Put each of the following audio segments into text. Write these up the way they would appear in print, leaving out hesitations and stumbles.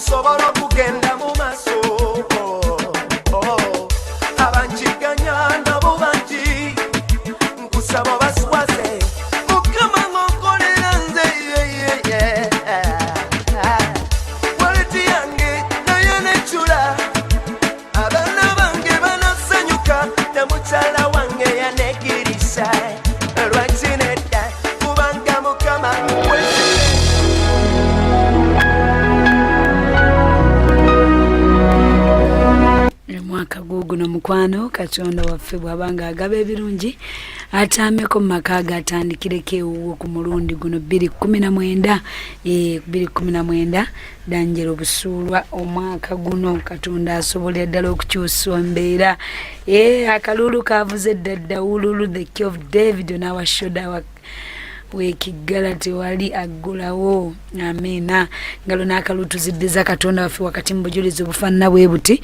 Nsobola okugenda mu maaso. Oh, abanjiganya nabo bangi, nkusaba baswaze. Mukama ng'onkolera nze, yeah. Wallet yange naye necula, abaana bange banasanyuka, ne mukyala wange yanegirisa. Lwaki nedda? Kubanga Mukama wezire. Omwaka guuguno, mukwano, Katonda waffe bw'aba nga agaba ebirungi, ataameko mu maka ge, atandikireko ewuwo ku mulundi guno 219, 219. Danjero Busuulwa, omwaka guno Katonda asobolera ddala okukyusa embeera. Akaluulu kavuze dda dda wululu, the key of David on our shoulder, wekiggala tewali aggulawo. Amiina. Ngalo n'akaluulu tuziddiza Katonda waffe wakati mu bujulizi obufaanana bwe buti,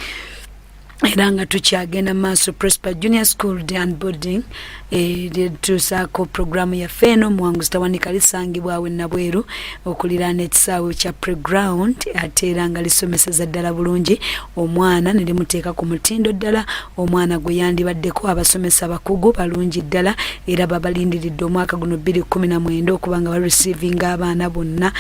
era nga tukyagenda maaso. Prosper Junior School and Boarding lyetuusaako programu yaffe eno. Muwanguzi Tawanika lisangibwawo enabweru okuliraana ekisaawe kya playground, ate era nga lisomeseza ddala bulungi omwana ne limuteeka ku mutindo ddala omwana gwe yandibaddeko. Abasomesa bakugu balungi ddala, era babalindiridde omwaka guno 219 okuba nga bareceivinga abaana bonna,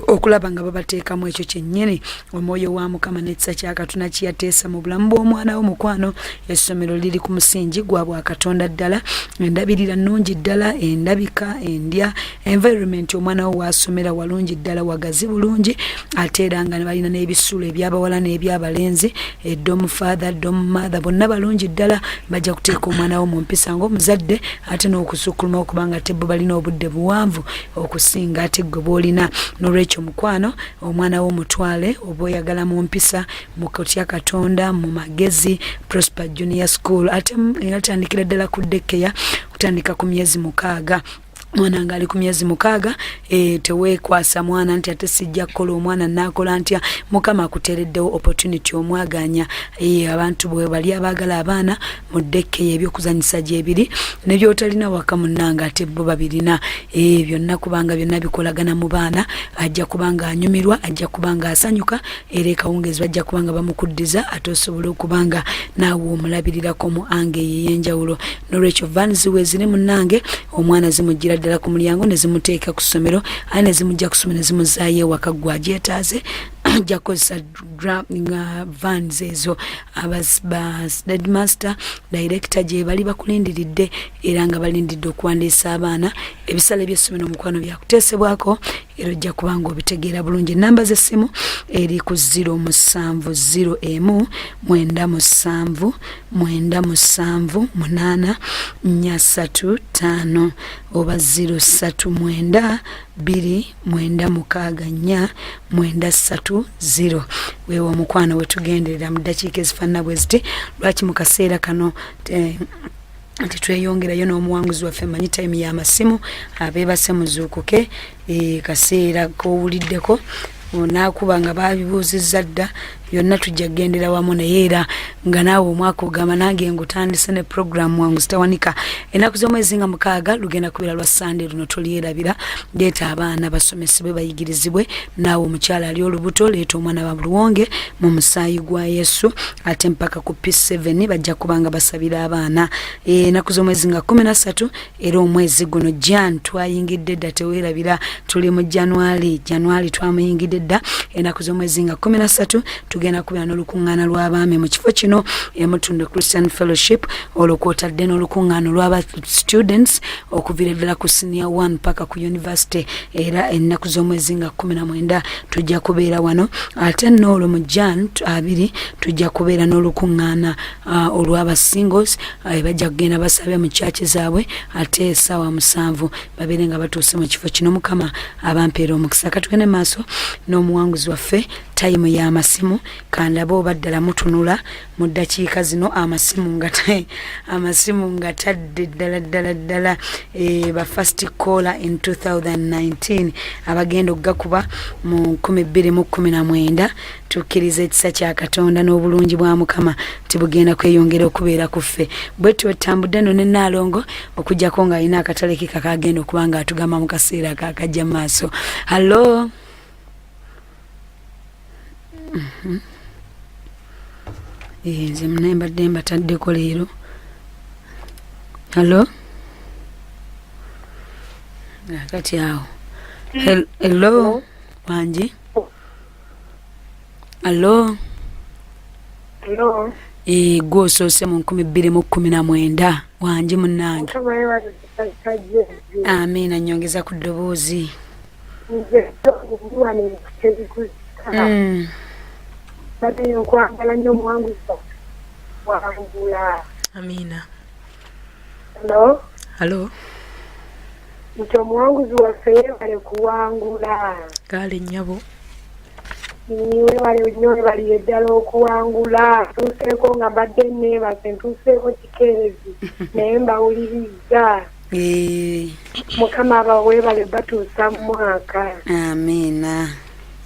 okulaba nga babateekamu ekyo kyennyini omwoyo wa Mukama n'ekisa kya Katonda kiyateesa mu bulamu bw'omwana wo. Mukwano, essomero liri ku musingi gwa bwakatonda ddala, endabirira nnungi ddala, endabika, endya, environment omwana wo wasomera walungi ddala, wagazi bulungi, ate era nga balina n'ebisulo ebyabawala n'ebyabalenzi, dorm father, dorm mother, bonna balungi ddala. Bajja kuteeka omwana wo mu mpisa ng'omuzadde, ate n'okusukkuluma okubanga ate bo balina obudde buwanvu okusinga ate gwe bw'olina. N'olwekyo mukwano, omwana wo mutwale oba oyagala mu mpisa, mu kutya Katonda, mu magezi, Prosper Junior School. Ate era tandikira ddala ku daycare, kutandika ku myezi 6. Mwana ngaali ku myezi 6, teweekwasa mwana nti ate sijja kukola, omwana naakola ntya. Mukama akuteereddewo opportunity omwaganya. Abantu bwe bali abaagala abaana mu daycare, ebyokuzanyisa gyebiri nebyotalina waka, munnanga, ate bo babirina. Byonna kubanga byonna bikolagana mu baana. Ajja kubanga anyumirwa, ajja kubanga asanyuka, era ekawungezi bajja kubanga bamukuddiza, ate osobola okubanga naawe omulabirirako mu ange eyo ey'enjawulo. Nolwekyo vans weeziri, munnange, omwana zimugira ddala ku mulyango ne zimuteeka ku ssomero, ate ne zimujja ku ssomero ne zimuzaayo ewaka. Gwe agyetaaze ajja kukozesa nga vans ezo. Headmaster, director gye bali bakulindiridde, era nga balindiridde okuwandiisa abaana. Ebisale by'essomero, omukwano, byakuteesebwako, era ojja kuba nga obitegeera bulungi. Enamba z'essimu eri ku 0701 97 97 8 435 oba 039 296 4 930. Weewa omukwano, wetugenderera mu ddakiika ezifaanana bwe ziti. Lwaki mu kaseera kano tetweyongerayo n'omuwanguzi waffe? Manyi time y'amasimu, abeebase muzuukuke. Kaseera kowuliddeko onaakuba nga babibuuzizza dda byonna, tujja kugendera wamu naye, era nga naawe omwaka ogamba nange ngutandise ne program Wangu Zitawanika. Ennaku z'omwezi nga 6 lugenda kubeera lwa Sande luno, tolyerabira. Leeta abaana basomesebwe, bayigirizibwe. Naawe omukyala ali olubuto, leeta omwana baluwonge mu musaayi gwa Yesu, ate mpaka ku P7 bajja kuba nga basabira abaana. Ennaku z'omwezi nga 13, era omwezi guno Jan twayingidde dda, teweerabira tuli mu January, January twamuyingidde dda. Ennaku z'omwezi nga 13 tugenda kubeera n'olukuŋŋaana lw'abaami mu kifo kino, Emutundu Christian Fellowship. Olwo kwotadde n'olukuŋŋaana olw'aba students okuviira ddala ku senior one paka ku university, era ennaku z'omwezi nga 19 tujja kubeera wano. Ate nno olwo mu Jan 20 tujja kubeera n'olukuŋŋaana olw'aba singles. Bajja kugenda basabe mu kyaki zaabwe, ate essaawa 7 babeere nga batuuse mu kifo kino. Mukama abampeera omukisa. Katugende maaso n'omuwanguzi waffe. Time y'amasimu, kandabe oba ddala mutunula mu ddakiika zino. Amasimu nga tadde ddala ddala ddala. Ba first caller in 2019 abagenda okugakuba mu 2019, tukkiriza ekisa kya Katonda n'obulungi bwa Mukama nti bugenda kweyongera okubeera ku ffe bwe twetambudde no ne Naalongo, okugjako ng'alina akatale ke kakagenda okuba nga atugamba mu kaseera kakajja mu maaso. Hallo. Eh, nze munaye mbadde mbataddeko leero. Hallo, kati awo. Hello, wangi? Allo? Hello. Eh, gwe osoose mu 2019, wangi munnange? Mukama yeebale Pastor Jeju. Amiina, nyongeza ku ddoboozi. Nze ndi wano ekuzika. Badde nkwagala nnyo omuwanguzi wangula. Amiina. Hello. Alo. Nti omuwanguzi waffe yeebale kuwangula. Gaale nnyabo. Weebale nnyo, weebalire ddala okuwangula. Ntuuseeko nga mbadde neebase, ntuuseeko kikeerezi naye mbawulirizza. Eh, Mukama abaweebale batuusa mu mwaka. Amiina.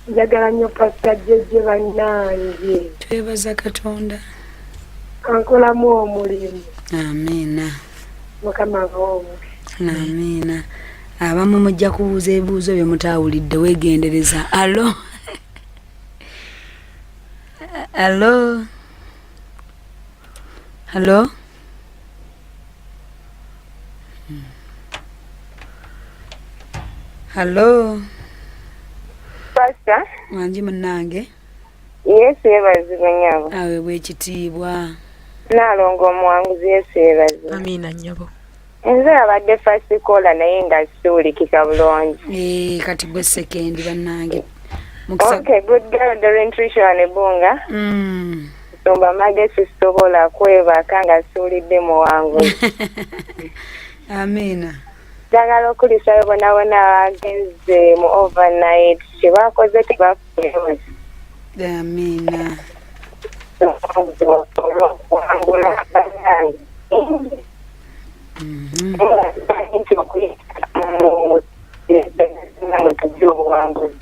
Njagala nnyo Pastor Jejje bannange. Twebaza Katonda. Ankolamu omulimu. Amiina. Mukama abawe omukisa. Amiina. Abamu mujja kubuuza ebibuuzo bye mutaawulidde, weegendereza. Alo, alo, alo. Alo. Pastor, Wangi munnange? Yesu yeebazibwe nnyabo. Aweebwa ekitiibwa. Nnaalongo omuwanguzi, Yesu yeebazibwe. Amiina nnyabo. Nze abadde first caller naye nga siwulikika bulungi. Eh, kati gwe second bannange. Mukisa. Okay, good girl Doreen Tricia Nebunga. Nsumba magezi sisobola kwebaka nga siwulidde muwanguzi. Amiina. Njagala okulisayo bonna bonna abagenze mu overnight, kye bakoze tebafunye. Amiina. Omuwanguzi waffe olw'okuwangula bannange. Nti okuyita mu tujja obuwanguzi.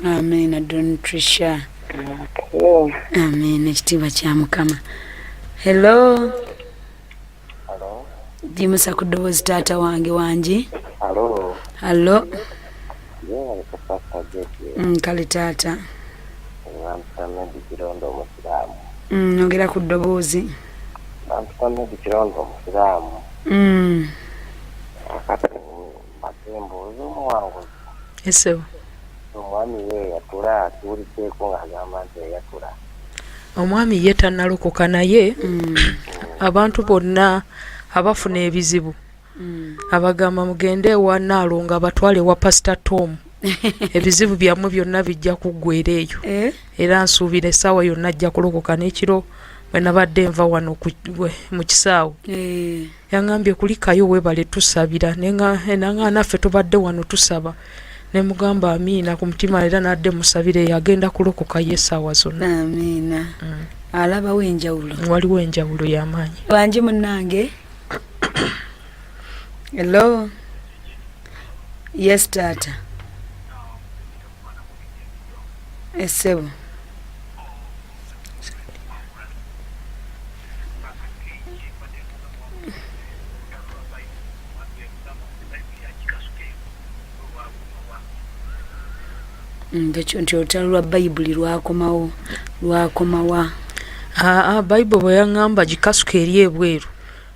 Amiina, Don Trisha. Amiina, ekitiibwa kya Mukama. Hello. Alo, Jimusa ku ddoboozi taata wange, wangi? Alo, Hallo. yeebale ku Pastor Jeje. Kale taata. Bampita Medi Kirondo omusiraamu. Nyongera ku ddoboozi. Bampita Medi Kirondo omusiraamu. Akati mbadde mbuuza omuwanguzi. Esebo. Omwami ye yatula atuwuliddeeko ng'agamba nti yayatula. Omwami ye tannalokoka naye abantu bonna abafuna ebizibu abagamba mugende ewa Nnaalongo abatwale ewa Pasita Tom, ebizibu byammwe byonna bijja kuggwera eyo. Eh? Era nsuubira essaawa yonna ajja kulokoka. N'ekiro bwe nabadde nva wano mu kisaawe yaŋŋambye kulikayo weebale tusabira, naŋŋaa naffe tubadde wano tusaba, ne mugamba amiina ku mutima, era nadde musabira eyo agenda kulokoka ye essaawa zonna. Amiina. Alabawo enjawulo. Waliwo enjawulo y'amaanyi. Wangi munnange? Hello. Yes taata. Essebo. Ekyo nti olutalo lwa Bayibuli lwakomawo, lwakomawa? Aa, Bayibuli bwe yaŋŋamba gikasuka eri ebweru,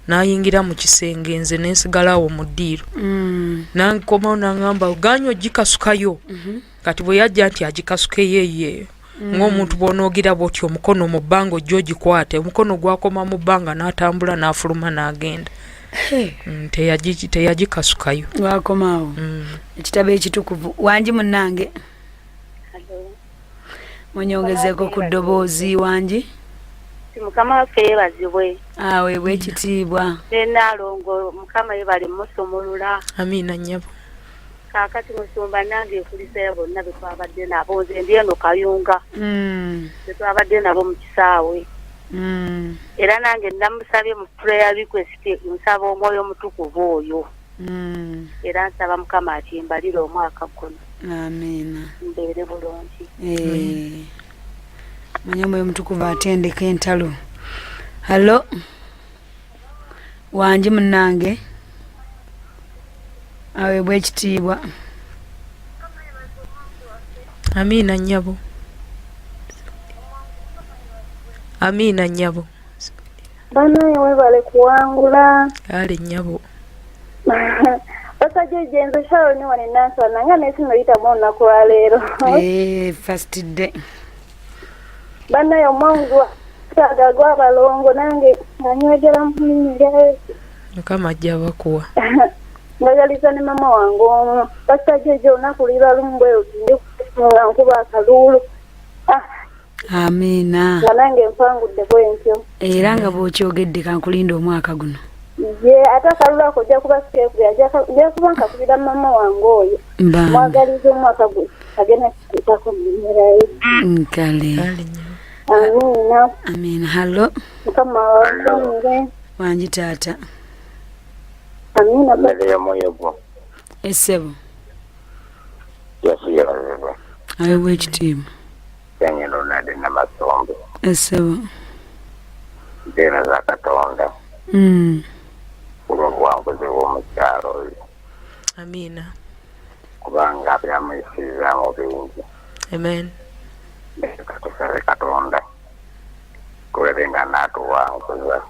n'ayingira mu kisenge, nze nensigalawo mu ddiiro. Nankomawo n'aŋŋamba ganya ogikasukayo. Kati bwe yajja nti agikasukeyo eyo ng'omuntu bw'onoogira bw'oti omukono mu bbanga ojja ogikwate, omukono gwakoma mu bbanga n'atambula n'afuluma n'agenda. Teyagikasukayo. Lwakomawo. Ekitabo ekitukuvu. Wangi munnange? Munyongezeeko ku ddoboozi, wangi? Mukama waffe yeebazibwe. Aweebwa ekitiibwa. Ne Nnaalongo, Mukama yeebale musumulula. Amiina nnyabo. Kaakati musumba nange nkulisayo bonna be twabadde nabo, nze ndi eno Kayunga, be twabadde nabo mu kisaawe. Era nange namusabye mu prayer request, nsaba omwoyo omutukuvu oyo. Era nsaba Mukama akimbalire omwaka guno. Amiina. Mbeere bulungi. Eh. Manya omwoyo omutukuvu atendeka entalo. Hallo, wangi munnange? Aweebwa ekitiibwa. Amiina nnyabo. Amiina nnyabo. Banaye webale kuwangula. Ale nnyabo. Basajja jenze Sharon wane Nansana nga nesino yitamu olunaku lwa leero. First day. Banaye omwangu taga gw'abalongo nange nga nywegera mu linnya lya Yesu. Mukama ajja bakuwa. Njagaliza ne mama wange omu. Basajja ejjo olunaku liba lumu bwe luti ndi nga nkuba akaluulu. Amiina. Nga nange mpangudde bwe ntyo. Era nga bw'okyogedde kankulinda omwaka guno. Ye ate akalulu ako ojja kuba sikeekubira, nja kuba nkakubira mama wange oyo. Mwagaliza omwaka guno agenda kituukako mu linnya lya Yesu. Kale. Amiina. Amiina. Hallo. Mukama wakumire. Wangi taata. Amiina. Mmere y'omwoyo gwo. Essebo. Yesu yeebazibwe. Aweebwa ekitiibwa. Yange Ronald Namasombe. Essebo. Nteebaza Katonda. Olw'obuwanguzi bw'omukyalo oyo. Amiina. Kubanga byamuyisizaamu bingi. Amen. Leka tusabe Katonda tulabe nga anaatuwanguza.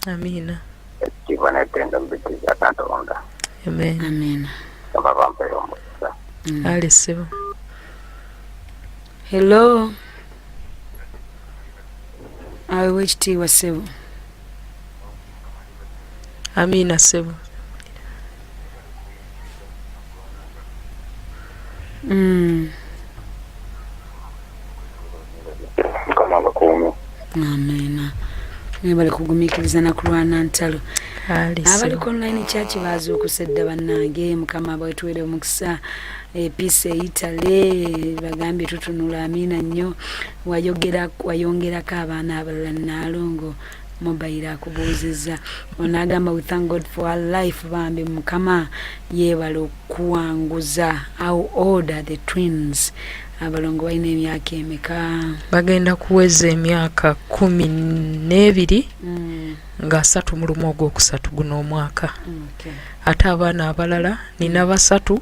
Amiina. Ekitiibwa n'ettendo mbitiza Katonda. Amen. Amiina. Mukama bampeere omukisa. Ale ssebo. Hello. Aweebwa ekitiibwa ssebo. Amiina ssebo. Mukama abakuume. Amiina. Mwebale kugumiikiriza na kulwana ntalo. Abali ku online church bazuukuse dda bannange. Mukama abatuweere omukisa. Peace eyitale bagambye tutunula. Amiina nnyo. Wayongerako abaana abalala Nnaalongo mobile akubuuzizza. Ono agamba we thank God for our life. Bambi Mukama yeebale okuwanguza. How old are the twins? Abalongo balina emyaka emeka? Bagenda kuweza emyaka 12 nga 31 Ogwokusatu guno omwaka. Ate abaana abalala nina 3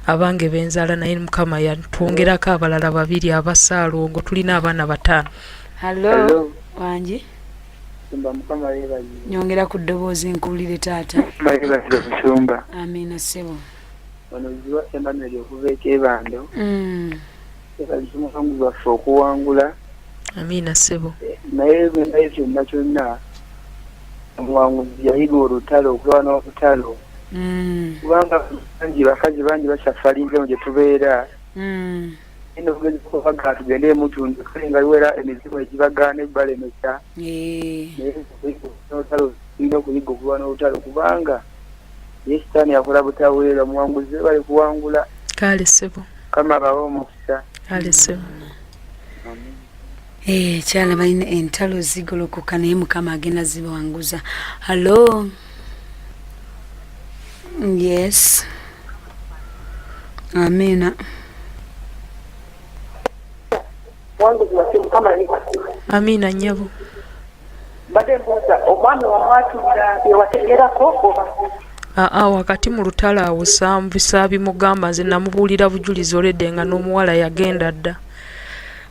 abange benzaala, naye Mukama yatwongerako abalala 2 abasaalongo, tulina abaana 5. Hello. Wangi. Musumba Mukama yeebazibwe. Nyongera ku ddoboozi nkuwulire taata. Mukama yeebazibwe musumba. Amiina ssebo. Wano Zziwa Emmanuel okuva e Kyebando. Yeebazibwe omuwanguzi waffe okuwangula. Amiina ssebo. Naye naye kyonna kyonna omuwanguzi yayiga olutalo, okulwana olutalo. Kubanga bangi bakazi bangi basafalinze mu gye tubeera. Eno okugeza okubaga tugende emutundu kale nga wera emizimu egibagaana egibalemesa. Naye olutalo tulina okuyiga okulwana olutalo kubanga ye Sitaani yakola butaweera. Omuwanguzi we bali kuwangula. Kale ssebo. Mukama abawe omukisa. Kale ssebo. Kyala balina entalo zigolokoka naye Mukama agenda zibawanguza. Hallo. Yes. Amiina. Amiina nnyabo. Mbadde mbuuza omwami wamwatulira bye wategerako oba? Aa, wakati mu lutalo awo saabimugamba, nze namubuulira bujulizi olwedde nga n'omuwala yagenda dda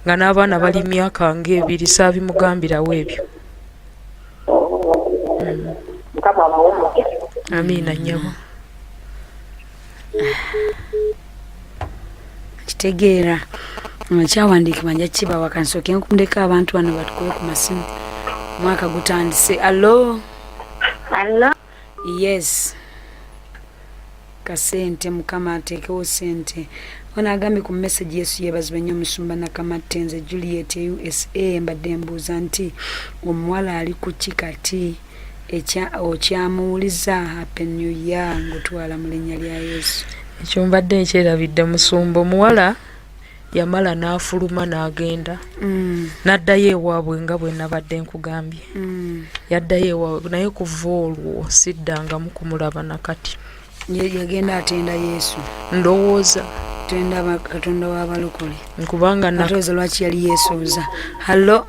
nga n'abaana bali myaka ng'ebiri, saabimugambirawo ebyo. Mukama abawe omukisa. Amiina nnyabo. Kitegeera kyawandiikibwa nja kibawa, kansooke nkundeko abantu bano batukube ku masimu. Omwaka gutandise. Allo. Allo. Yes. Kasente Mukama ateekewo sente. Ono agambye ku message Yesu yeebazibwe nnyo omusumba Nakamatte. Nze Juliet e USA mbadde mbuuza nti omuwala ali ku ki kati okyamuwuliza? Happy New Year ngutwala mu linnya lya Yesu. Ekyo mbadde nkyerabidde musumba. Omuwala yamala n'afuluma n'agenda n'addayo ewaabwe nga bwe nabadde nkugambye. Yaddayo ewaabwe naye kuva olwo siddangamu kumulaba nakati. Yagenda atenda Yesu. Ndowooza. Tenda Katonda w'abalokole. Kubanga Atooza lwaki yali yeesooza. Hallo.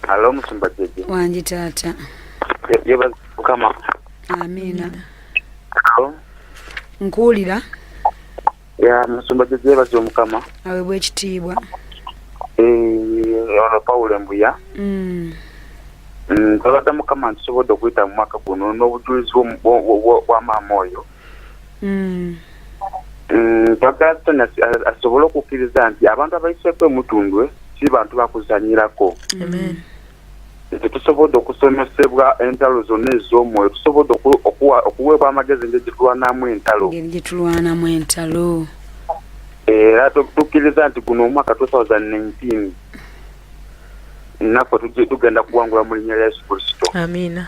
Hallo musumba Jeje. Wangi taata. Yeebazibwe Mukama. Amiina. Hallo. Nkuwulira. Ya musumba Jeje, yebaze Omukama. Aweebwa ekitiibwa. Ono Pawulo Mbuya. Twabadde Mukama ntusobodde okuyita mu mwaka guno n'obujulizi bwa maama oyo. Twagala Sitaani asobole okukkiriza nti abantu abayiseeko emutundwe si bantu bakuzanyirako. Amen. Tetusobodde okusomesebwa entalo zonna ez'omwoyo, tusobodde okuweebwa amagezi engeri gye tulwanamu entalo. Engeri gye tulwanamu entalo. Era tukkiriza nti guno omwaka 2019 naffe tugenda kuwangula mu linnya lya Yesu Kristo. Amiina.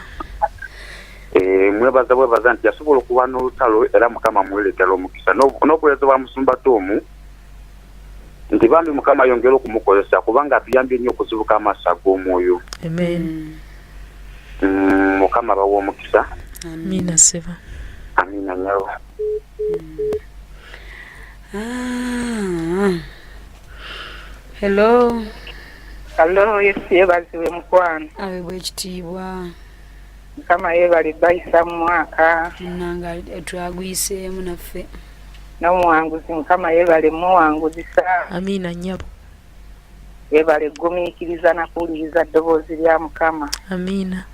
Mwebaza bwebaza nti yasobola okuba n'olutalo era Mukama amuweere ddala omukisa n'obuweereza bwa Musumba Tom nti bambi Mukama ayongere okumukozesa kubanga atuyambye nnyo okuzibuka amaaso ag'omwoyo. Amen. Mukama abawe omukisa. Amiina ssebo. Amiina nnyabo. Hello. Hello, Yesu yeebazibwe mukwano. Aweebwa ekitiibwa. Mukama yeebale bayisa mu mwaka. Nanga twaguyiseemu naffe. N'omuwanguzi Mukama yeebale muwanguzisa. Amiina nnyabo. Yeebale kugumiikiriza na kuwuliriza ddoboozi lya Mukama. Amiina.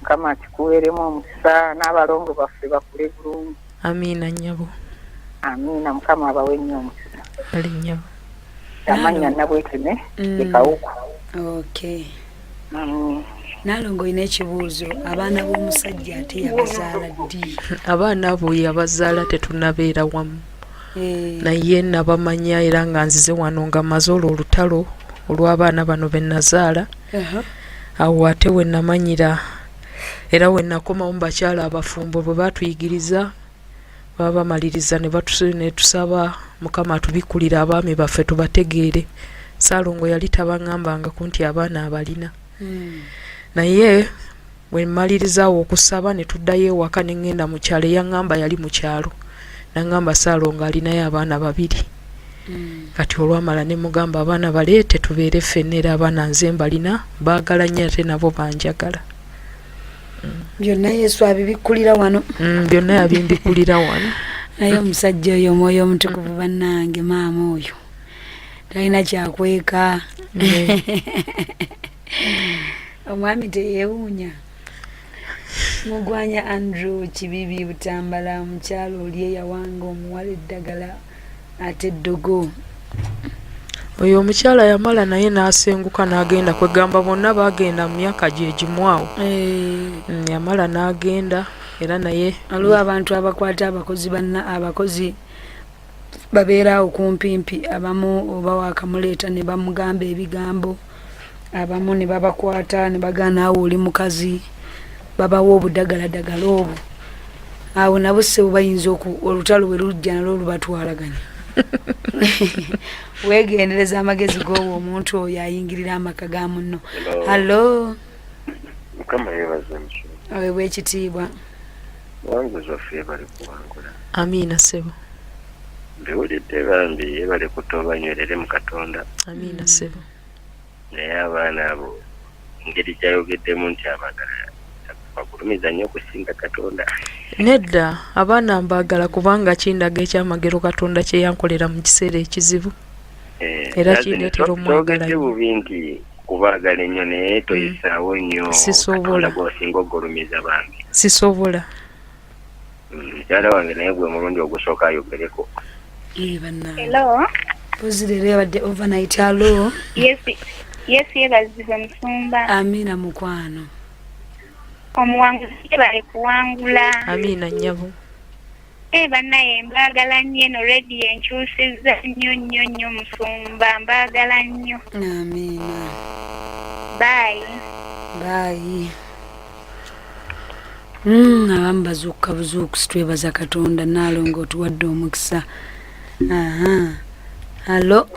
Mukama akikuweeremu omukisa n'abalongo baffe bakule bulungi. Amiina nnyabo. Amiina, Mukama abawe nnyo omukisa. Ali nnyabo. Amannya Nabweteme e Kawuku. Okay. Nalongo olina ekibuuzo, abaana b'omusajja ate yabazaala ddi? Abaana abo yabazaala tetunnabeera wamu. Naye nabamanya era nga nzize wano nga mmaze olwo olutalo olw'abaana bano be nazaala. Awo ate we namanyira era we nakomawo mu bakyala abafumbo bwe baatuyigiriza baba bamaliriza ne tusaba Mukama atubikkulire abaami baffe tubategeere. Ssaalongo yali tabaŋŋambangako nti abaana abalina. Naye bwe mmaliriza awo okusaba ne tuddayo ewaka ne ŋŋenda mu kyalo, eyaŋŋamba yali mu kyalo n'aŋŋamba Ssaalongo alinayo abaana babiri. Kati olwamala ne mugamba abaana baleete tubeere ffenna era abaana nze mbalina mbaagala nnyo ate nabo banjagala. Byonna Yesu abibikkulira wano. Byonna yabimbikkulira wano. Naye omusajja oyo Omwoyo Omutukuvu bannange, maama oyo talina kyakweka. Omwami teyeewuunya. Mugwanya Andrew Kibibi Butambala, omukyala oli eyawanga omuwala eddagala ate eddogo. Oyo omukyala yamala naye n'asenguka n'agenda, kwegamba bonna baagenda mu myaka gye gimu awo. Yamala n'agenda era naye waliwo abantu abakwata abakozi banna, abakozi babeera awo kumpimpi, abamu oba wakamuleeta ne bamugamba ebigambo, abamu ne babakwata ne bagaana awo oli mukazi, babawa obudagaladagala obwo. Awo nabo ssebo bayinza olutalo bwe lujja nalwo lubatwalaganya. Weegendereza amagezi g'owo omuntu oyo ayingirira amaka ga munno. Hallo. Mukama yeebazibwe musumba. Aweebwe ekitiibwa. Muwanguzi waffe yebale kuwangula. Amiina ssebo. Mbiwulidde bambi yebale kutoba nywerere mu Katonda. Amiina ssebo. Naye abaana abo engeri gyayogeddemu nti abagala bagulumiza nnyo okusinga Katonda. Nedda, abaana mbaagala kubanga kindaga ekyamagero Katonda kye yankolera mu kiseera ekizibu. Era kindeetera omwagala nnyo. Bubi nti kubaagala ennyo naye toyisaawo nnyo. Sisobola. Katonda gw'osinga okugulumiza bambi. Sisobola. Mukyala wange naye gwe mulundi ogusooka ayogereko. Hello. Mpozi leero yabadde overnight. Hello. Yes, yes, yeebazibwe musumba. Amiina mukwano. Omuwanguzi yebale kuwangula. Amiina nnyabo. Bannaye mbaagala nnyo, eno rediyo enkyusizza nnyo nnyo nnyo musumba, mbaagala nnyo. Amiina. Bye. Bye. Abamu bazuukuka buzuukusi, twebaza Katonda. Naalongo otuwadde omukisa. Aha. Hallo.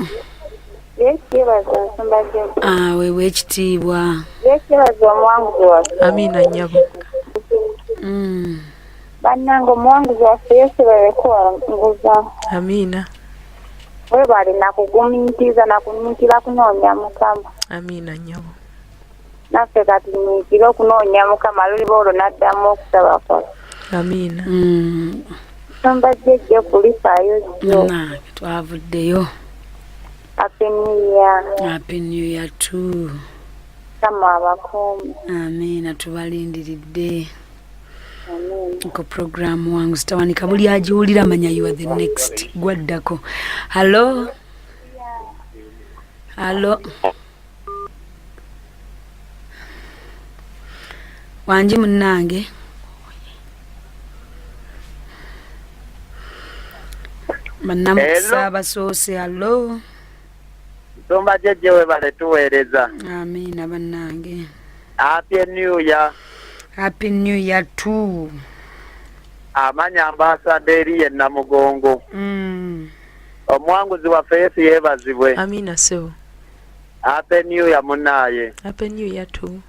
Aweebwa ekitiibwa. Amiina nnyabo. Bannange omuwanguzi waffe Yesu bale kuwanguza. Amiina. Webale nakugumiikiriza nakunyiikira kunoonya Mukama. Amiina nnyabo. Naffe katunyiikire okunoonya Mukama, luliba olwo n'addamu okusaba kwaffe. Amiina. Musumba jjejja kulisaayo jjo. Nange twavuddeyo. Happy New Year. Happy New Year too. Mukama abakuume. Amiina, tubalindiridde. Amiina. Ko programu wangu sitawanika buli agiwulira manya you are the next gwaddako. Hallo, hallo, wangi munnange. Bannamukisa abasoose. Hallo. Nsumba jjejje, webale tuweereza. Amiina bannange. Happy New Year. Happy New Year too. Amanya ambasada eri ye Namugongo. Omuwanguzi waffe Yesu yeebazibwe. Amiina ssebo. Happy New Year munnaaye. Happy New Year too.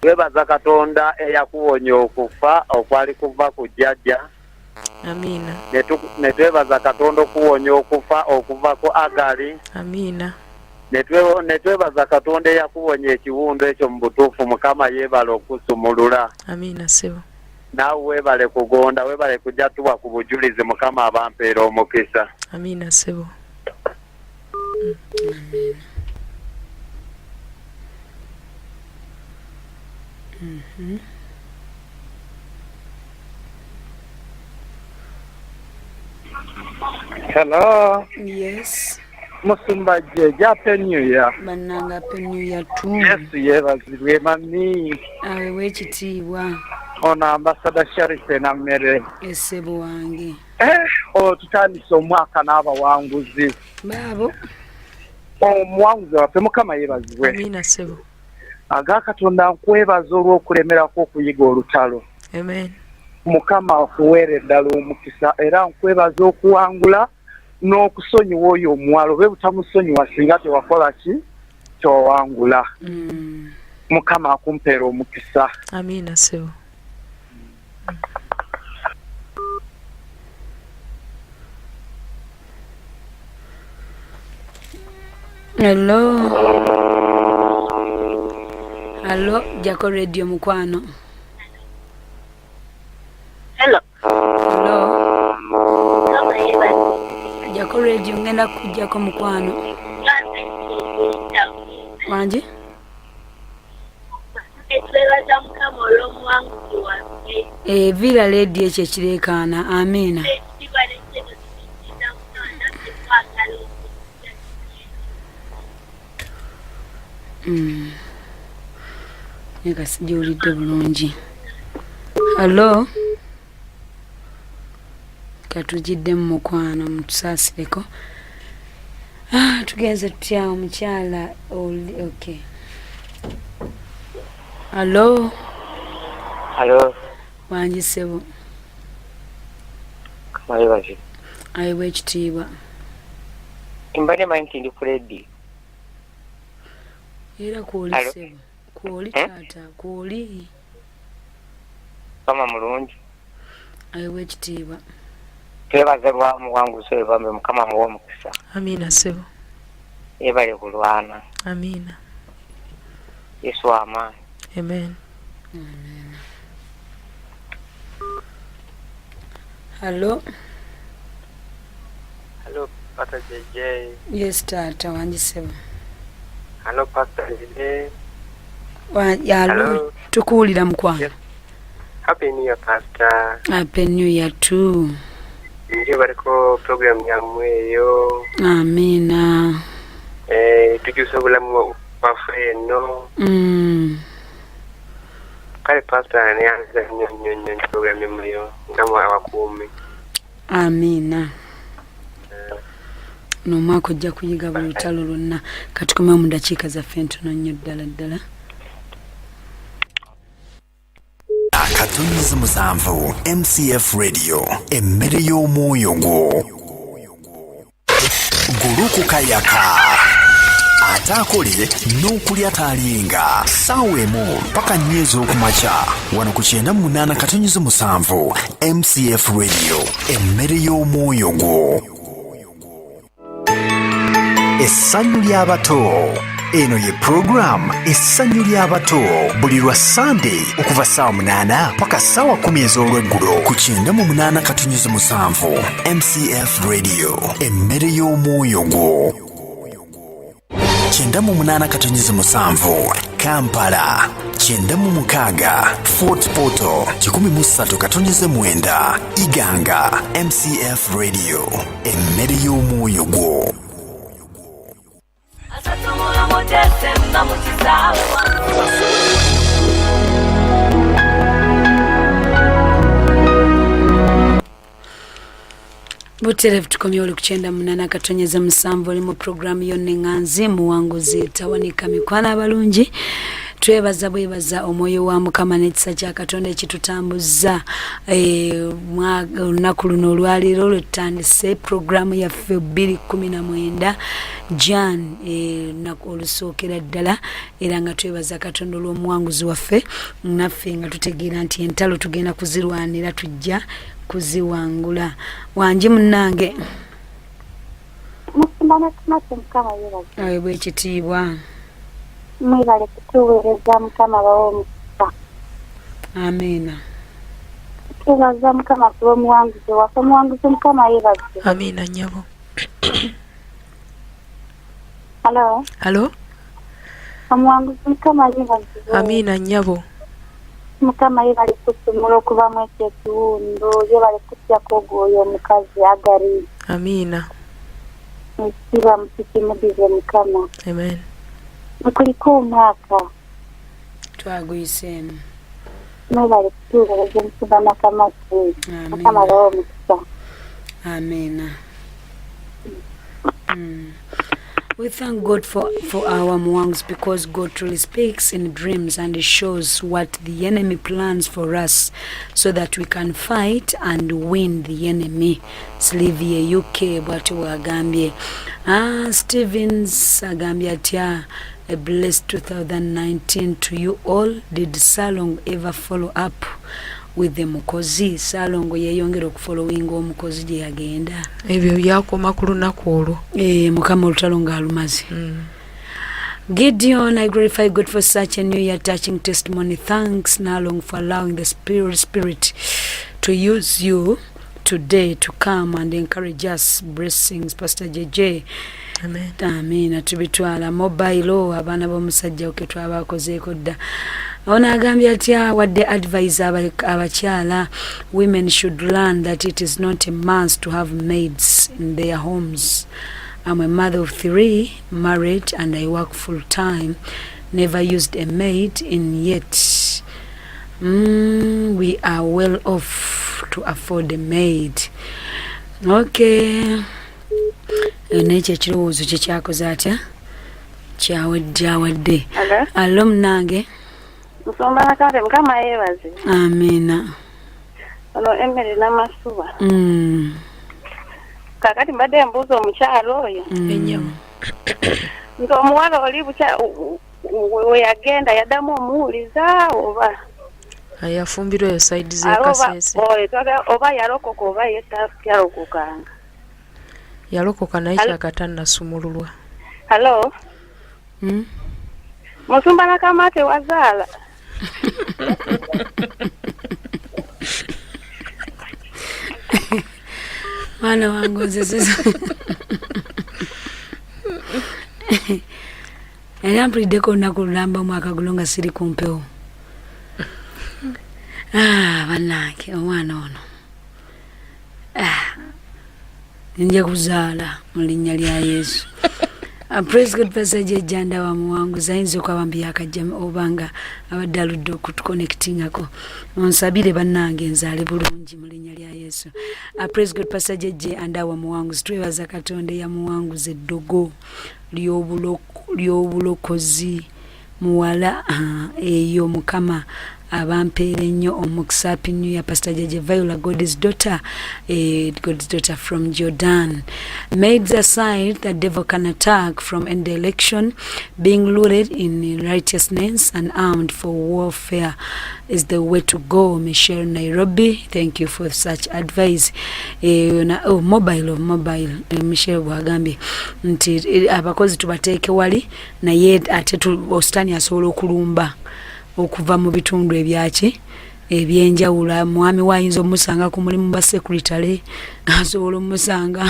Twebaza Katonda eyakuwonya okufa okwali kuva ku jjajja. Amiina. Ne twebaza Katonda okuwonya okufa okuva ku Agali. Amiina. Ne twebaza Katonda eyakuwonya ekiwundu ekyo mu butuufu. Mukama yeebale okusumulula. Amiina ssebo. Naawe weebale kugonda, weebale kujja tuwa ku bujulizi. Mukama abampeera omukisa. Amiina ssebo. Hello. Yes. Musumba jjejja, happy New Year. Bannange, happy New Year too. Yesu yeebazibwe mami. Aweebwa ekitiibwa. Ono ambasada Sharife Nammere. Essebo wange. Eh, olwo tutandise omwaka n'abawanguzi. Baabo. Omuwanguzi waffe Mukama yeebazibwe. Amiina ssebo. Aga Katonda nkwebaza olw'okulemerako okuyiga olutalo. Amen. Mukama akuweere ddala omukisa, era nkwebaza okuwangula n'okusonyiwa oyo omuwala obe butamusonyiwa singa tewakola ki tewawangula. Mukama akumpeera omukisa. Amiina ssebo. Hello, hallo, jako radio mukwano. Hello. Hello, jako radio, ngenda kujjako mukwano wangi. Twebaza Mukama olw'omuwanguzi waffe. Vira ledi ekyo ekireekaana. Amiina. Ekitiibwa n'ekitendo tukijjiza Mukama, naffe twagala okujja. Naye ka sigiwulidde bulungi. Hallo, katugiddemu mukwano, mutusaasireko. Ah, tugenze tutya omukyala oli? Okay, hallo. Halo. Wangi ssebo. Mukama yeebazibwe. Aweebwa ekitiibwa. Mbadde manyi nti ndi ku lediyo. Era kwoli. Hallo? Ssebo, kwoli. Eh? Taata, kwoli. Mukama mulungi. Aweebwa ekitiibwa. Twebaza lwa muwanguzi oyo bambi, Mukama amuwe omukisa. Amiina ssebo. Yeebale kulwana. Amiina. Yesu w'amaanyi. Amen. Hallo. Hello, Pastor JJ. Yes taata, wangi ssebo. Hello, Pastor JJ. Hallo. Hello. Tukuwulira mukwano. Yes. Happy New Year, Pastor. Happy New Year too. Nje bariko program yammwe eyo. Amiina. Eh, tukyusa obulamu bwaffe eno. Kale Pastor, neyanza nnyo nnyo nnyo nnyo program yammwe eyo. Mukama abakuume. Amiina. N'omwaka ojja kuyiga buli lutalo lwonna. Katukomewo mu dakiika zaffe ntono nnyo ddala ddala. 7 MCF Radio, emmere y'omwoyo gwo. Gulukukayaka ate akole n'okulya taalinga ssaawa 1 paka 4 ez'okumakya wano ku 98.7 MCF Radio, emmere y'omwoyo gwo. Essanyu ly'abato. Eno ye puroguramu Essanyu ly'Abato buli lwa Ssande okuva ssaawa 8 paka ssaawa 10 ez'olweggulo ku 98.7 MCF Radio, emmere y'omwoyo gwo. 98.7 Kampala, 96 Fort Portal, 103.9 Iganga. MCF Radio, emmere y'omwoyo gwo. Buterevu tukomye oli ku 98.7, oli mu puroguramu yonna eŋŋanzi Muwanguzi Tawanika. Mikwano abalungi, twebaza bwebaza omwoyo wa Mukama n'ekisa kya Katonda ekitutambuza olunaku luno olwaleero lwe tutandise puroguramu yaffe 2019 Jan, olunaku olusookera ddala, era nga twebaza Katonda olw'omuwanguzi waffe, naffe nga tutegeera nti entalo tugenda kuzirwanira, tujja kuziwangula. Wangi munnange? Musumba Nakamate, Mukama yebaze. Aweebwa ekitiibwa. Mwebale kutuweereza, Mukama bawe omukisa. Amiina. Twebaza Mukama kuba omuwanguzi waffe. Omuwanguzi, Mukama yebaze. Amiina, nnyabo. Halo? Halo. Omuwanguzi, Mukama yebaze. Amiina, nnyabo. Mukama yebale kusumula okuvamu ekyo ekiwundu, yebale kutyako ogwoyo omukazi Agari. Amiina. Ekitiibwa mukikimudize Mukama. Amen. Mukuliko omwaka. Twaguyiseemu. Mwebale kutuweereza, omusumba Nakamate. Mukama bawe omukisa. Amiina. We thank God for our Muwanguzi because God truly speaks in dreams and He shows what the enemy plans for us so that we can fight and win the enemy. Slivia UK bw'atyo bw'agambye. Stevens agambye atya? A blessed 2019 to you all. Did Salongo ever follow up with the mukozi? Salongo yeeyongera okufollowinga omukozi gye yagenda? Ebyo byakoma ku lunaku olwo. Mukama olutalo ng'alumaze. Gideon, I glorify God for such a new year touching testimony. Thanks, Nalong, for allowing the Spirit to use you today to come and encourage us. Blessings, Pastor JJ. Amen. Amiina, tubitwala mobile abaana b'omusajja oke twabakozeeko dda. Ono agambye atya? Wadde advise abakyala, women should learn that it is not a must to have maids in their homes. I'm a mother of three, married, and I work full time. Never used a maid in yet. We are well off to afford a maid. Okay. Nekyo ekirowoozo kye kyakoze atya, kyawedde awadde. Hello? Alo munange. Musumba Nakate, Mukama yeebaze. Amiina. Ono Emily Namasuba. Kaakati mbadde mbuuza omukyalo oyo nti omuwala oli bukya we yagenda yaddamu omuwuliza oba Yafumbirwa eyo side Ate oba z'e Kasese. Oba yalokoka oba ye yalokokanga. Yalokoka naye Hello? kyaka tannasumululwa. Hello? Musumba Nakamate, wazaala? Mwana wange, nze era mpuliddeko olunaku lulamba omwaka guno nga siri ku mpewo. Ah, bannange, omwana ono. Ah, nja kuzaala mu linnya lya Yesu. Praise God, Pastor Jejjanda wa Muwanguzi ayinza okuba bambi yakajja oba nga abadde aludde okutuconnectingako. Onsabire bannange nzaale bulungi mu linnya lya Yesu. Praise God, Pastor Jejje and our Muwanguzi. Twebaza Katonda eyamuwanguza eddogo ly'obulokozi muwala eyo. Mukama abampeere nnyo omukisa. Happy New Year, Pastor Jeje. Viola, God's daughter, God's daughter from Jordan. Maids aside, the devil can attack from any direction. Being rooted in righteousness and armed for warfare is the way to go. Michelle Nairobi, thank you for such advice. Na, oh, mobile of mobile Michelle bwagambye nti abakozi tubateeke wali, naye ate ositaani asobola okulumba okuva mu bitundu ebyaki ebyenjawulo. Mwami we ayinza omusanga ku mulimu ba secretary, asobola omusanga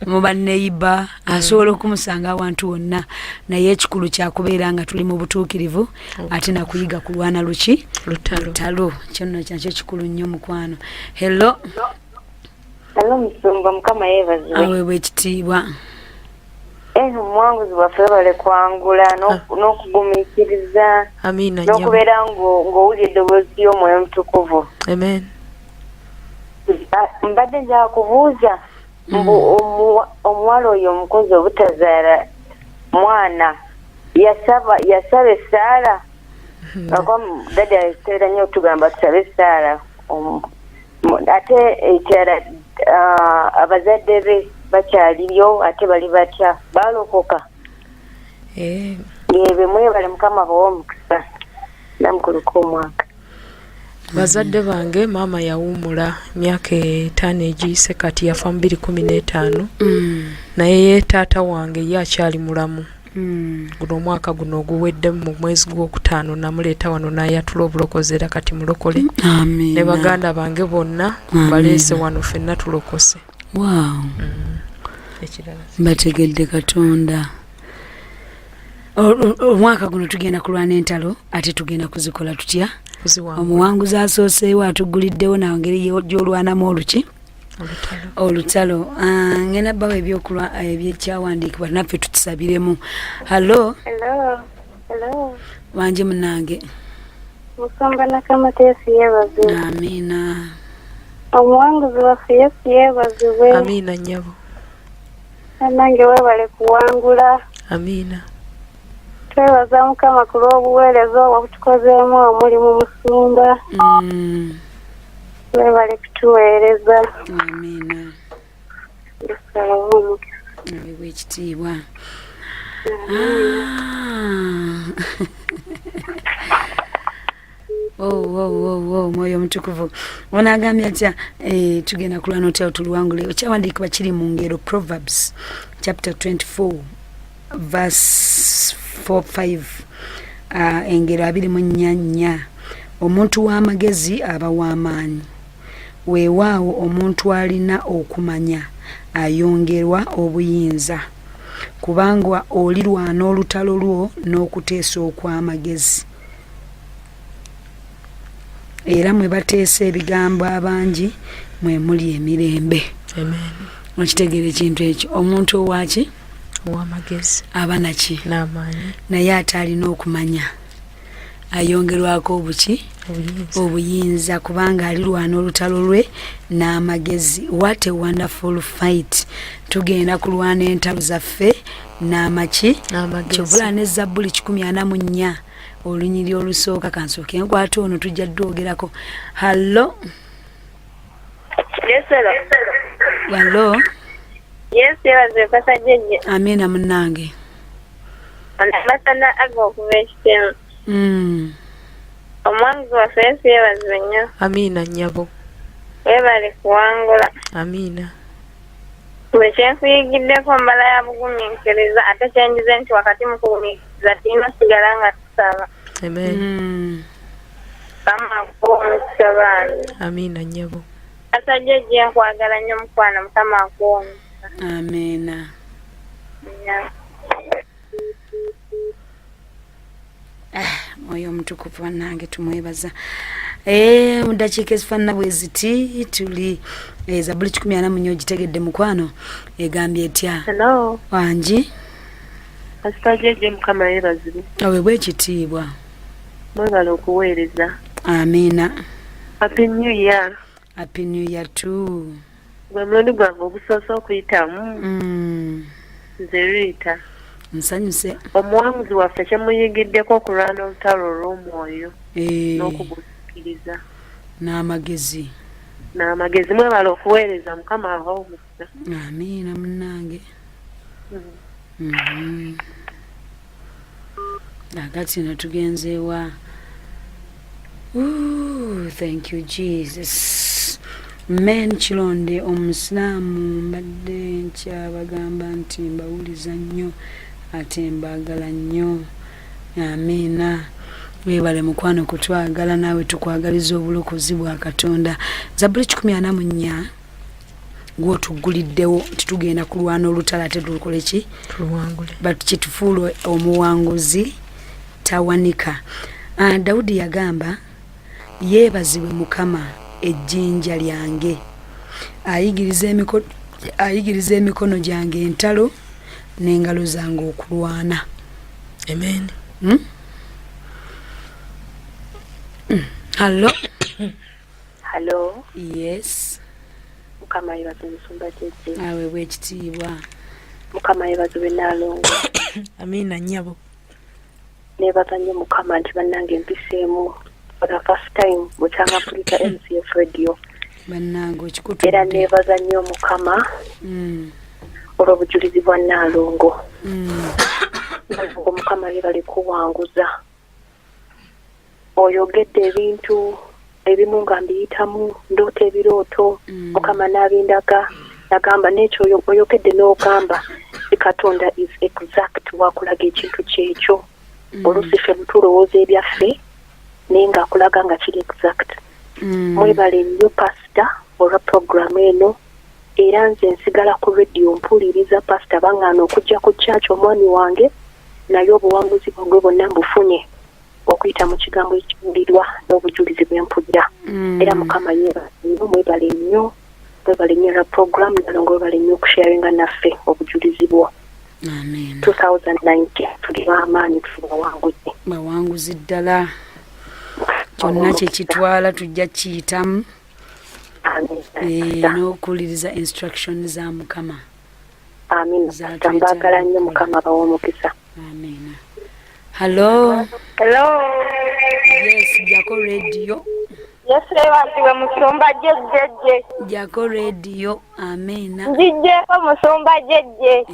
mu baneiba, asobola okumusanga awantu wonna, naye ekikulu kyakubeera nga tuli mu butuukirivu ate nakuyiga kulwana luki? Lutalo. Kyonno kyakyo kikulu nnyo, mukwano. Hello. Hello, musumba, Mukama yeebazibwe. Aweebwa ekitiibwa. Omuwanguzi waffe webale kwangula n'okugumiikiriza Amiina nnyabo. n'okubeera ng'owulira eddoboozi ly'Omwoyo Omutukuvu. Amen. Ah, mbadde njagala kubuuza mbu omuwala oyo omukozi obutazaala mwana yasaba essaala, akuba daddy atera nnyo otugamba tusabe essaala. Ate ekirala, abazadde be bakyaliyo? Ate bali batya? Balokoka? Yebe mwebale, Mukama bawa omukisa namukuluka omwaka. Bazadde bange, maama yawummula myaka 5 egiyise kati, yafa mu 2015, naye ye taata wange ye akyali mulamu. Guno omwaka guno oguweddemu mu mwezi gwokutaano namuleeta wano n'ayatula obulokozi, era kati mulokole. Amiina. Ne baganda bange bonna Amiina. baleese wano, ffenna tulokose. Wow. Ekirala? Mbategedde. Katonda, omwaka guno tugenda kulwana entalo, ate tugenda kuzikola tutya? Kuziwangula. Omuwanguzi asooseewo atuguliddewo nangeri gy'olwanamu oluki? Olutalo. Olutalo. Ah, ngenda bawa ebyokulwa ebyekyawandiikibwa naffe tukisabiremu. Hallo. Hello. Hello. Wanje munange. Musumba Nakamata, Yesu yeebazibwe. Amiina. Omuwanguzi waffe, Yesu yeebazibwe. Amiina nnyabo. Nange weebale kuwangula. Amiina. Twebaza Mukama ku lw'obuweereza obwo butukozeemu omulimu, musumba. Weebale kutuweereza. Amiina. Tusaba omukisa. Aweebwa ekitiibwa. Ah. Oh, Omwoyo Omutukuvu onaagambye atya? Tugenda kulwana otya tuluwangule? Ekyawandiikibwa kiri mu Ngero, Proverbs chapter 24 verse 45. Engero 24:4. Omuntu w'amagezi aba w'amaanyi, weewaawo omuntu alina okumanya ayongerwa obuyinza, kubanga olirwana olutalo lwo n'okuteesa okw'amagezi, era mwe bateesa ebigambo abangi mwe muli emirembe. Amen. Okitegeera ekintu ekyo? Omuntu owaki? Ow'amagezi. Aba naki? N'amaanyi. Naye ate alina okumanya ayongerwako obuki? Obuyinza. Obuyinza, kubanga alirwana olutalo lwe n'amagezi. What a wonderful fight! Tugenda kulwana entalo zaffe n'amaki? N'amagezi. Kyovula ne Zabbuli 144 olunyiri olusooka. Kansooke nkwate ono, tujja ddwogerako. Hallo. Yes, hello. Hallo. Yes, yeebazibwe, Pastor Jjejje. Amiina munnange. Amasana aga okuva ekitemu. Omuwanguzi waffe, Yesu yeebazibwe nnyo. Amiina nnyabo. Weebale kuwangula. Amiina. Bwe kyenkuyigiddeko mbala ya bugumiikiriza, ate kyenjize nti wakati mu kugumiikiriza tulina osigala nga tusaba. Amen. Mukama akuwa omukisa bange. Amiina nnyabo. Pastor Jjejje, nkwagala nnyo mukwano, Mukama akuwa omukisa. Amiina. Nya. Mwoyo Omutukuvu bannange tumwebaza. Mu ddakiika ezifaanana bwe ziti tuli Zabbuli 144, ogitegedde mukwano? Egambye etya? Hello. Wangi. Pastor Jjejje, Mukama yeebazibwe. Aweebwa ekitiibwa. Mwebale okuweereza. Amiina. Happy New Year. Happy New Year too. Gwe mulundi gwange ogusoose okuyitamu. Nze Rita. Nsanyuse. Omuwanguzi waffe, kyemuyigiddeko okulwana olutalo olw'omwoyo n'okugumiikiriza. N'amagezi. N'amagezi mwebala okuweereza mukama abawe omukisa. Amiina munnange. Akati no tugenze wa? Ooh, thank you Jesus. Men Kilonde omusiraamu mbadde nkyabagamba nti mbawuliza nnyo ate mbaagala nnyo. Amiina. Webale mukwano kutwagala naawe tukwagaliza obulokozi bwa Katonda. Zabbuli 144 gwotugguliddewo nti tugenda kulwana olutalo ate tulukole ki? Tuluwangule. But kitufuule omuwanguzi tawanika. Daudi yagamba yeebazibwe Mukama ejjinja lyange, ayigiriza emikono gyange entalo n'engalo zange okulwana. Amen. Hello. Hello. Yes. Mukama yeebazibwe musumba Jjejje. Aweebwe ekitiibwa. Mukama yeebazibwe Nnaalongo. Amiina nnyabo. Neebaza nnyo Mukama nti bannange mpiseemu for the first time bukyanga mpuliriza MCF radio. Bannange okikutudde. Era neebaza nnyo Mukama olw'obujulizi bwa Nnaalongo. Nnaalongo Mukama yeebale kuwanguza. Oyogedde ebintu ebimu nga mbiyitamu, ndoota ebirooto, Mukama n'abindaga, nagamba n'ekyo oyogedde n'ogamba nti Katonda is exact wakulaga ekintu kyekyo. Oluusi ffe tulowooza ebyaffe naye ng'akulaga nga kiri exact. Mwebale nnyo pasita olwa program eno. Era nze nsigala ku radio mpuliriza pasita baŋŋaana okujja ku church omwami wange naye obuwanguzi bwange bwonna mbufunye okuyita mu kigambo ekiwulirwa n'obujulizi bwe mpulira. Era Mukama yeebale nnyo, mwebale nnyo, mwebale nnyo olwa program, Nalongo webale nnyo okusharinga naffe obujulizi bwo. Amen. 2019 tuli b'amaanyi, tuli bawanguzi. Bawanguzi ddala. Kyonna kye kitwala tujja kiyitamu. N'okuwuliriza instruction za Mukama. Amin. Mbaagala nnyo Mukama abawe omukisa. Amina. Hello. Hello. Yes, jako radio. Yesu yeebazibwe musumba Jjejje. Jako radio. Amina. Njijjeeko musumba Jjejje.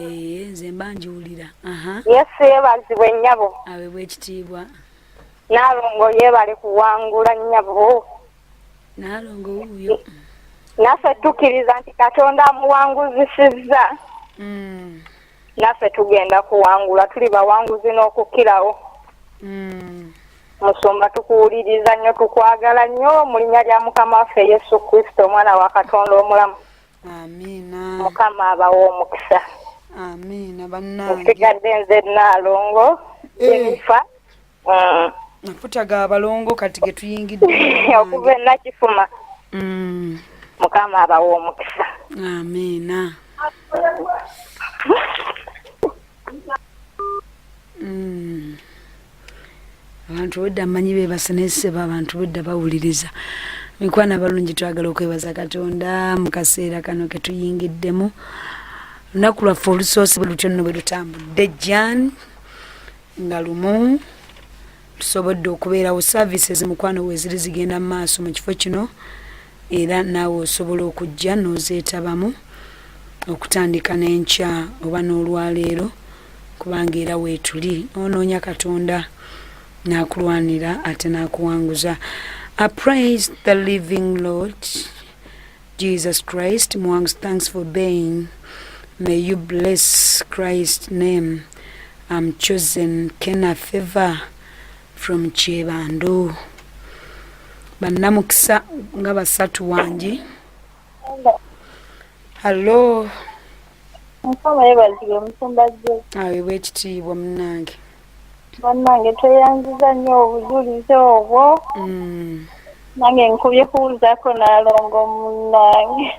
Nze mba njiwulira. Aha. Yesu yeebazibwe nnyabo. Aweebwe ekitiibwa. Nnaalongo yeebale kuwangula nnyabo. Nnaalongo wuuyo. Naffe tukkiriza nti Katonda amuwanguzisizza. Naffe tugenda kuwangula, tuli bawanguzi n'okukirawo. Musumba tukuwuliriza nnyo, tukwagala nnyo mu linnya lya Mukama waffe Yesu Kristo omwana wa Katonda omulamu. Amiina. Mukama abawe omukisa. Amiina bannange. Nsigadde nze Nnaalongo Jennifer. Mafuta ga balongo kati ge tuyingidde. Okuva e Nakifuma. Mukama abawe omukisa. Amiina. Abantu wedda mmanyi beebase naye ssebo abantu wedda bawuliriza. Mikwano abalungi twagala okwebaza Katonda mu kaseera kano ke tuyingiddemu. Olunaku lwaffe olusoose bwe lutyo nno bwe lutambudde Jan nga lumu tusobodde okubeerawo. Services mukwano weeziri zigenda mu maaso mu kifo kino era naawe osobola okujja n'ozeetabamu okutandika n'enkya oba n'olwaleero kubanga era weetuli onoonya Katonda n'akulwanira ate n'akuwanguza. I praise the living Lord Jesus Christ. Mwangs, thanks for being. May you bless Christ's name. I'm chosen Kena Favor from Kyebando. Bannamukisa nga basatu wangi. Hello. Mukama yeebazibwe musumba Jjejje. Aweebwe ekitiibwa munnange. Bannange tweyanziza nnyo obujulizi obwo. Nange nkubye kuwulizaako Nnaalongo munnange.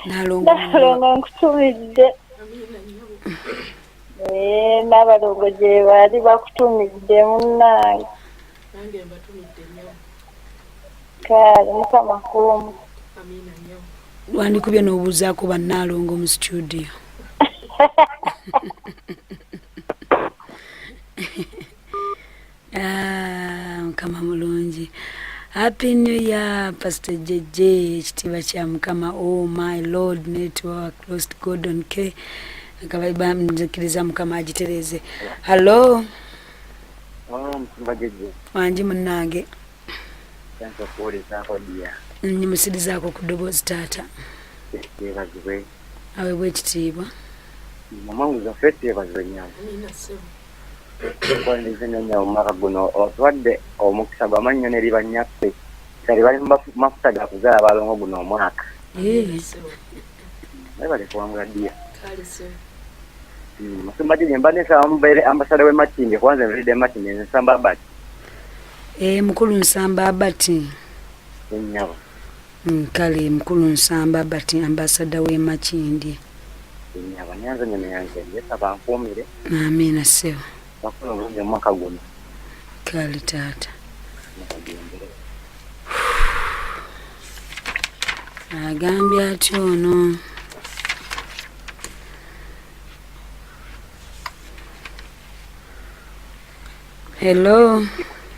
Nnaalongo nkutumidde. N'abalongo gye bali bakutumidde munnange. Nange mbatumidde nnyo. Kale Mukama akuume. Amiina nnyo. Wandikubye n'obuuzaako bannaalongo mu studio. Mukama mulungi. Happy New Year, Pastor JJ. Ekitiibwa kya Mukama. Oh my Lord, network lost Gordon K. Akaba nzikiriza Mukama agitereeze. Hello. Wangi munnange. Nyimusirizaako ku ddoboozi taata. Aweebwa ekitiibwa. Mama zaffe teebazibwe nnyo. Tukwaniriza nnyo nnyo omwaka guno otuwadde omukisa gw'amannyo n'eri bannyaffe kati bali mu mafuta ga kuzaala balongo guno omwaka. Mwebale kuwangula ddiya. Musumba Jiji mbadde nsaba mubeere ambasada w'e Makindye kuba nze nviiridde Makindye nze Nsamba Abert. Mukulu Nsamba Abert. Nnyabo. Kale mukulu Nsamba Abert ambasada w'e Makindye. Nnyabo nyanze nnyo nyanze Yesu abankuumire. Amiina ssebo. Bakola obulungi omwaka guno. Kale taata. Agambye atya ono? Hello.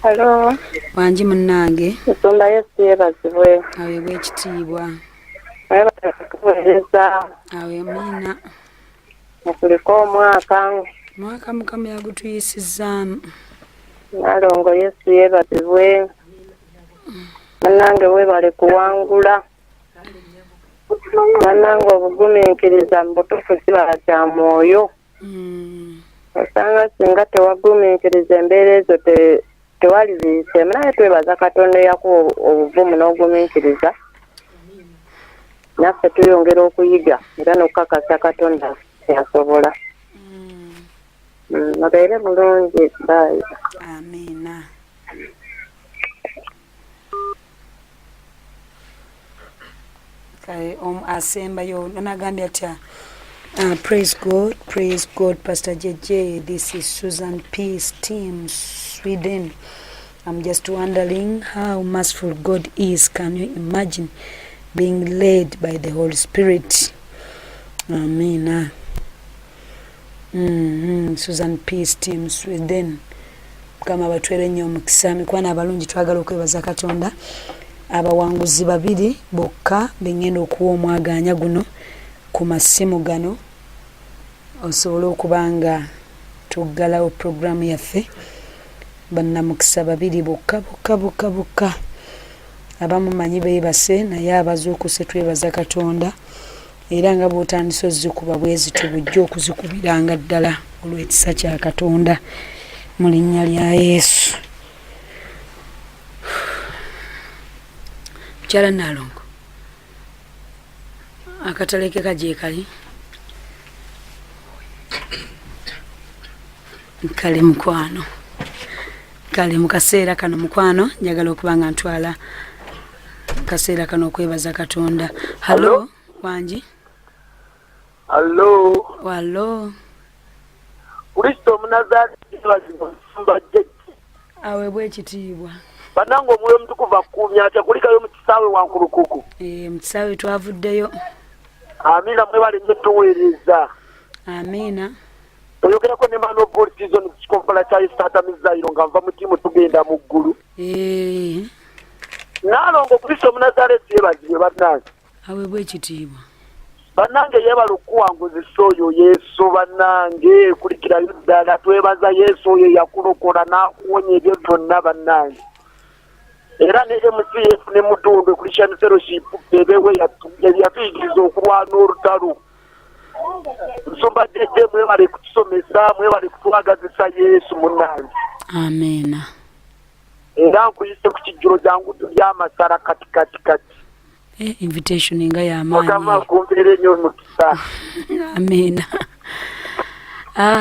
Hello. Wangi munnange. Musumba Yesu yeebazibwe. Aweebwe ekitiibwa. Mwebale kutuweereza. Amiina. Mukulike omwaka. Mwaka Mukama yagutuyisizaamu. Nalongo Yesu yeebazibwe. Munnange weebale kuwangula. Munnange obugumiikiriza mu butuufu kibala kya mwoyo. Osanga singa tewagumiikiriza embeera ezo tewaliziyiseemu, naye twebaza Katonda eyakuwa obuvumu n'ogumiikiriza. Naffe tuyongera okuyiga era n'okukakasa Katonda yasobola. Mubeere bulungi, bye. Amiina. Kale asembayo nagambye atya? Praise God, praise God, Pastor JJ. This is Susan Peace Team, Sweden. I'm just wondering how merciful God is. Can you imagine being led by the Holy Spirit? Amina. Susan Peace Team, Sweden. Mukama batwere nnyo omukisa. Mikwano abalungi, twagala okwebaza Katonda. Abawanguzi babiri bokka bengenda okuwa omwagaanya guno ku masimu gano osobole okuba nga tuggalawo puroguramu yaffe. Bannamukisa babiri bokka bokka bokka bokka. Abamu manyi beebase, naye abazuukuse twebaza Katonda. Era nga bw'otandise ozikuba bwe zityo bw'ojja okuzikubiranga ddala olw'ekisa kya Katonda mu linnya lya Yesu. Mukyala Nnaalongo, akatale ke kagyekali? Kale mukwano, kale mu kaseera kano mukwano njagala okuba nga ntwala kaseera kano okwebaza Katonda. Hallo, wangi? Hallo. Wallo. Kristo Omunazaaleeti yeebazibwe Musumba JJ. Aweebwe ekitiibwa. Bannange Omwoyo Omutukuvu akukuumye atya? Kulikayo mu kisaawe Wankulukuku. Mu kisaawe twavuddeyo. Amiina, mwebale nnyo tuweereza. Amiina. Oyogerako ne man of God season ku kikompola kya Isata Mizayiro nga nva mu ttiimu tugenda mu ggulu. Nnaalongo Kristo Omunazaaleesi yeebazibwe bannange. Aweebwe ekitiibwa. Bannange yeebale okukuwanguzisa oyo Yesu bannange kulikirayo ddala twebaza Yesu oyo eyakulokola n'akuwonya ebyo byonna bannange. Era ne MCF ne Mudundwe Christian Fellowship bebewe yatuyigiriza okulwana olutalo. Nsumba JJ mwebale kutusomesa, mwebale kutwagazisa Yesu munnange. Amiina. Era nkuyise ku kijjulo jangu tulye amasala kati kati kati. Invitation nga ya maanyi. Mukama akumpeere nnyo omukisa. Amiina.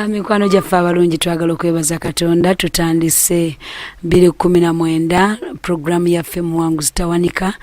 Mikwano gyaffe abalungi, twagala okwebaza Katonda. Tutandise 2019 programu yaffe Muwanguzi Tawanika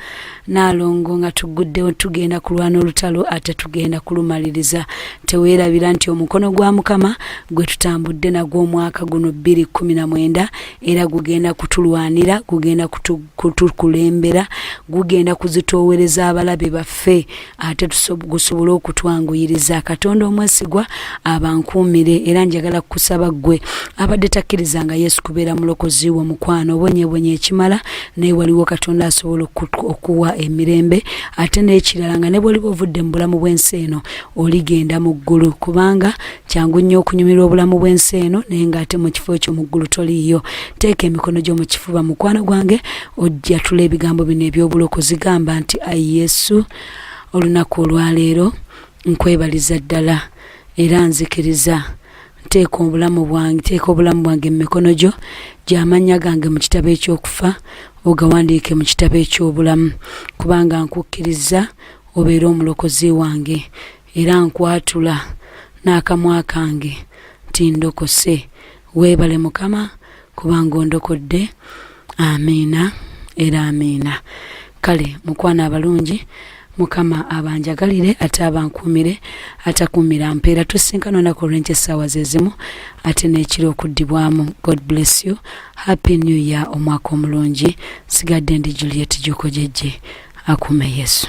Naalongo nga tugguddewo, tugenda kulwana olutalo ate tugenda kulumaliriza. Teweerabira nti omukono gwa Mukama gwe tutambudde nagwo omwaka guno 2019 era gugenda kutulwanira, gugenda kutukulembera, gugenda kuzitoowereza abalabe baffe ate gusobole okutwanguyiriza. Katonda omwesigwa abankuumire. Era njagala kukusaba ggwe abadde takkirizanga Yesu kubeera mulokozi wo, mukwano, obonyebonye ekimala. Naye waliwo Katonda asobola okuwa emirembe. Ate n'ekirala, nga ne bw'oliba ovudde mu bulamu bw'ensi eno, oligenda mu ggulu, kubanga kyangu nnyo okunyumirwa obulamu bw'ensi eno naye ng'ate mu kifo ekyo mu ggulu toliiyo. Teeka emikono gyo mu kifuba, mukwano gwange, ojjatula ebigambo bino eby'obulokozi. Gamba nti, ayi Yesu, olunaku olwaleero nkwebaliza ddala era nzikiriza nteeka obulamu bwange, teeka obulamu bwange mu mikono gyo, gy'amannya gange mu kitabo eky'okufa ogawandiike mu kitabo eky'obulamu, kubanga nkukkiriza obeere omulokozi wange era nkwatula n'akamwa kange nti ndokose. Weebale Mukama kubanga ondokodde. Amiina era amiina. Kale mukwano abalungi, Mukama abanjagalire ate abankuumire, atakuumira mpeera. Tusinkana olunaku olw'enkya essaawa ze zimu ate n'ekiro okuddibwamu. God bless you, happy new year, omwaka omulungi. Sigadde ndi Juliet Juko Jejje. Akuume Yesu.